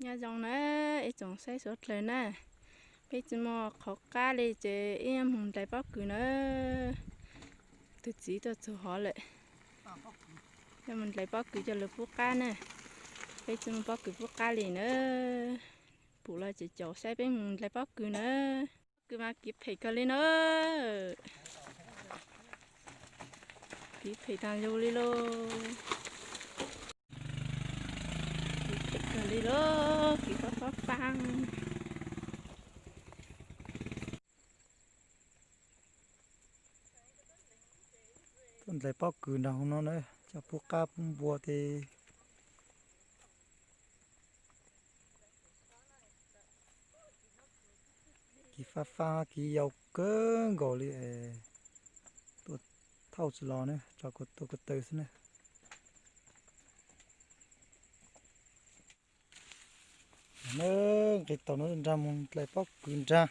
Nyob zoo na, ib tsoom saib suav dlawg na, peb tsis muaj qhov qab li ces ib moog ntais pob kws na. Tus txiv tuaj txug hov lawm, yuav mus ntais pob kws coj lug pub qab na. Peb tsis muaj pob kws pub qab li na. Pum los ces caum saib peb mus ntais pob kws na. Pob kws mas kiv phem kawg li na. Kiv phem taag lug li lauj. Kiv phem kawg li lauj, kiv fab fab faab. Tuaj ntais pob kws nraag no na, coj pub qab pub npua tej. Kiv fab fab, kiv yau kawg nkaus li. Tuaj thauj tsis los na, tso tuaj ko taw xwb na. Na, nqis tau no nraag mus ntais pob kws nraag.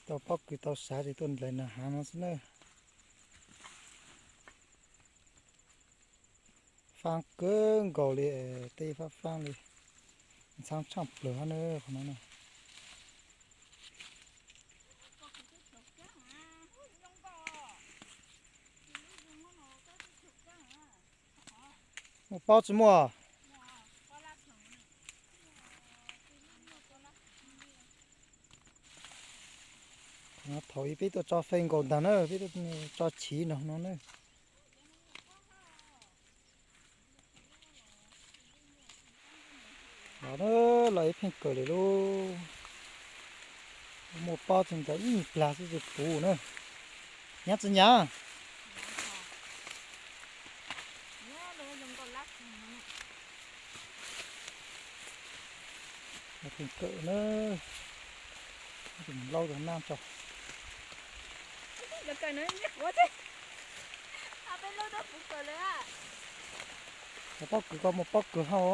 Tau pob kws tau sav ces tuaj ntais nag hav no xwb na. Faab kawg nkaus li, tej faab faab li. Ntxhaab tshaaj plawg hab na qhov no na. Muaj pob tsis muaj? Thaum ub peb tuaj tso fee nkaus ntaag na, peb tuaj tso chiv nraag no na. Los na, los ib pheej kawm lawm lauj. Muaj pob tsis ntawd ib plag xwb tsis puv na. Nyaav tsis nyaav? Pheej kawm na. Tus laub tau naj tso. Cov pob kws ko muaj pob kws hau.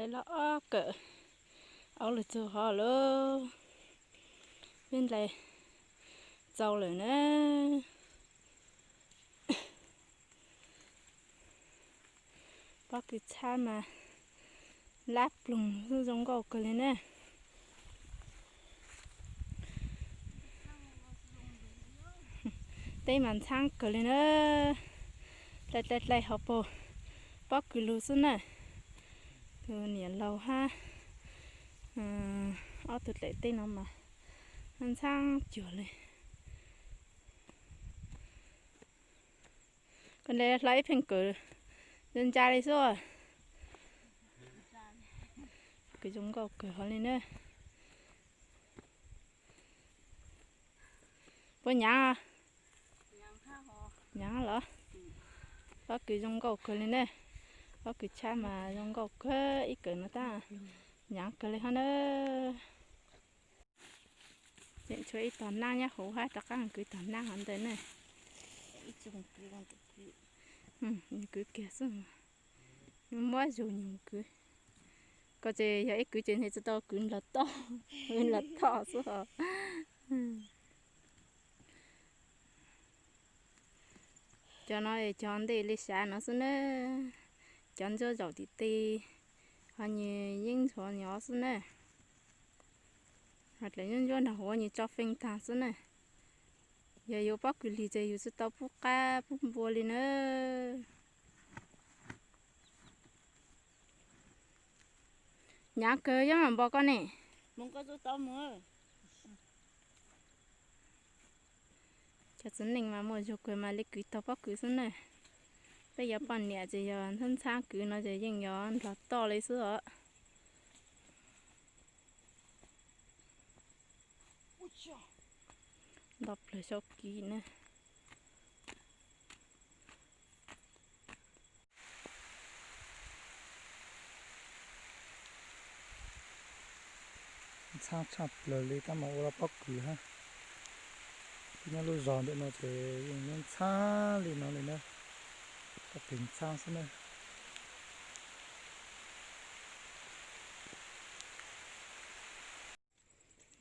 Lawv los ob kawm, aub lug txug hov lawm, peb ntais txaus lawm na. Pob kws txhab mas lab ploog xwb zoo nkauj kawg li na. Teb mas ntxhaab kawg li na. Dlai dlai dlai hauv paug pob kws lug xwb na. Tus niam laug hab ob tug dlaim teb no mas ntxhaab cuag li. Koj ntais hlo ib pheej kawm ntsa ntsa li xwb. Kws zoo nkauj kawg hov li na. Puas nyaav? Nyaav los? Pob kws zoo nkauj kawg li na. Pob kws txhab mas zoo nkauj kawg, ib kawm no tab nyaav kawg li hov na. Tseem tshuav ib tog naab nyob hauv hab rov qaab kwv tog naab hov ntawd na. Kwv kiag xwb, muab zug nyuag kwv. Koj ces yog ib kwv ces nws tsis tau kwv nrov toj, kwv nrov toj xwb os. Cov no cov ntej li sav no xwb na, cov ntsuab zaum tim teb, ho nws yeej ntxhuav nws xwb na. Ho dlaim ntsuab ntsuab nrog huav nws tso feej taag xwb na. Yog yuav pob kws lig ces yus tsis tau pub qab pub npua li na. Nyaav kawg, yuav mam npog koj ne. Cov txiv neej mas muaj zug kawg mas li kwv taug pob kws xwb na. Peb yog poj niam ces yog ntxhab ntxhab kwv no ces yeej yog nrog toj li xwb os. Nto plawg xyoo kiv na. Ntxhab tshaj plaws li tab mas ua rau pob kws hab. Peb nyob lub zos ntawm no ces yeej nyob ntxhab li no li na, pob kws ntxhab xwb na.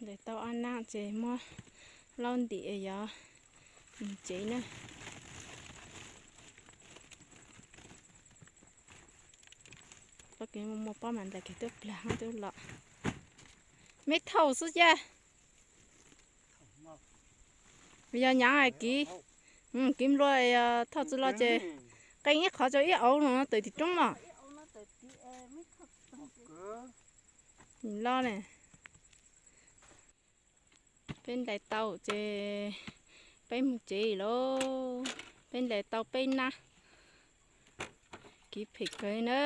Ntes tau ob nab ces muab laub ntim yov mus tsev na. Pob kws muaj pob mas ntais kiag twb plag hab twb los. Meb thauj xwb cas. Yog nyav kiv, kiv nplua, thauj txug los ces qee ib qhov rau ib auv no tawm tim roob mog. Los ne, peb ntais tau ces peb mus tsev lauj. Peb ntais tau peb nab. Kiv phem kawg na.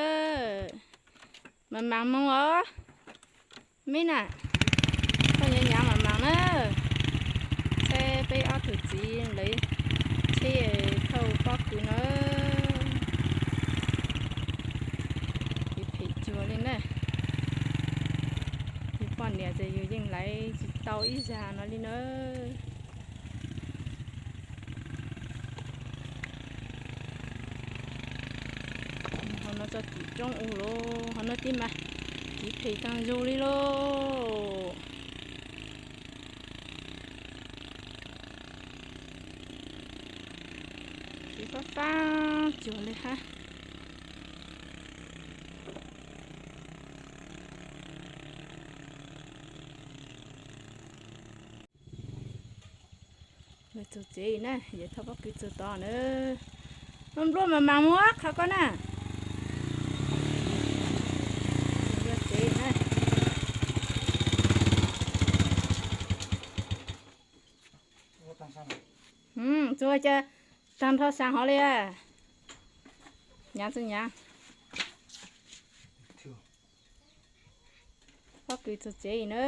Mas mas moog os. Meb na, thauj nyav nyav mas mas na. Saib peb ob tug txiv lawv tsheb thauj pob kws na. Kiv phem cuag li na. Yus poj niam ces yus yeej laiv tsis tau ib zag no li na. Hov no tso tim roob u lauj, hov no tib mas kiv phem taag zug li lauj. Kiv fab fab cuag li hab. Lawv txug tsev na, yawg thauj pob kws txug tod na. Nplua mas mas muab qhov ko na. Tsev na. Txug cas taag nrho saav hov li. Nyav txug nyav. Pob kws txug tsev na.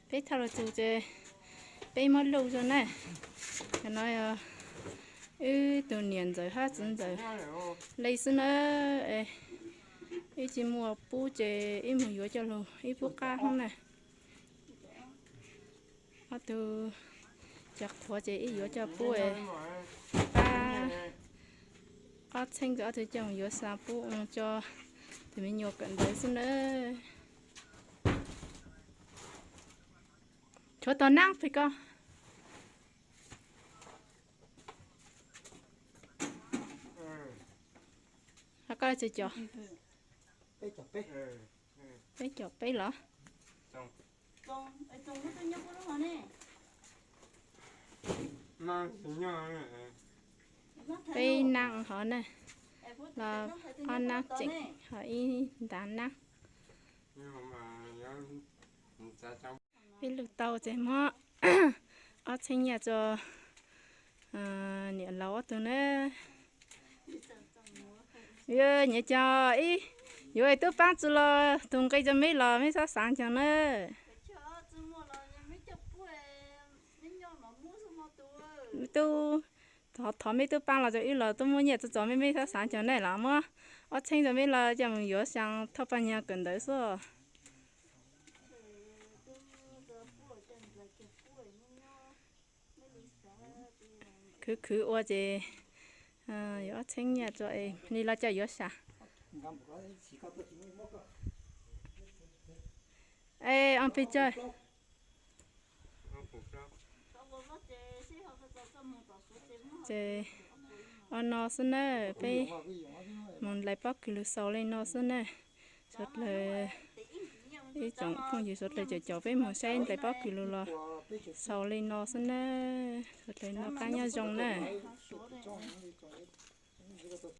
Peb thauj los txug ces peb muab luj zog na. Cov no yog wb tug niam ntxawm hab txiv ntxawm le xwb na. Wb tsis muaj pub ces wb mus yuav coj lug ib pub qab hab na. Ob tug cov qhuav ces wb yuav coj pub pab Ob Txheeb nkawd ob tug coj mus yuav xa pub tso tus me nyuam kawm ntawv xwb na. Tshuav tau nab pem ko. Ho koj tsis cov? Peb cov peb los? Peb nab hov na, los ob nab tseem ho ib ntav nab. Peb luj tau ces muab Ob Txheeb nyiaj rua niam laus ob tug na. Nyiam cov ib, yuav tub paab tsi los tug nqi rua meb los meb xob xaav cov na. Tub, thov meb tub paab los rua wb los tub muab nyiaj txo txo meb, meb xob xaav cov na los muab Ob Txheeb rua meb los coj mus yuav xyaa thauj paj nyag kawm ntawv xwb. Khwv khwv ua ces yuav Ob Txheeb nyiaj rua es li los coj yuav sam. Es o pes tsawg? Ces ua no xwb na, peb mus ntais pob kws lug xaus le no xwb na. Suav dlawg ib tsoom phooj ywg suav dlawg caum caum peb mus saib ntais pob kws lug los xaus le no xwb na. Suav dlawg noj qab nyob zoo na.